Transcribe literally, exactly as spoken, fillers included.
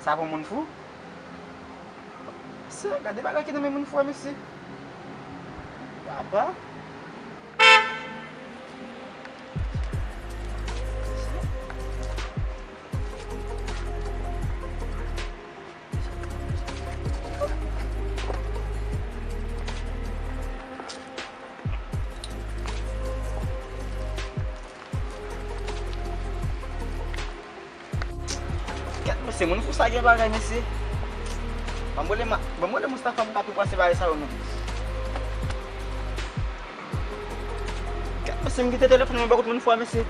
Sa pou moun fou? Mesye, gade bagay ki nan men moun fou a, mesye. Papa. Kèt, mesye, moun fou sa gen bagay, mesye. Ban m rele ma-, ban m rele Moustapha pou m ka tou panse bagay sa yo, non. Kèt, mesye, m kite telefòn mwen bò kot moun fou a, mesye.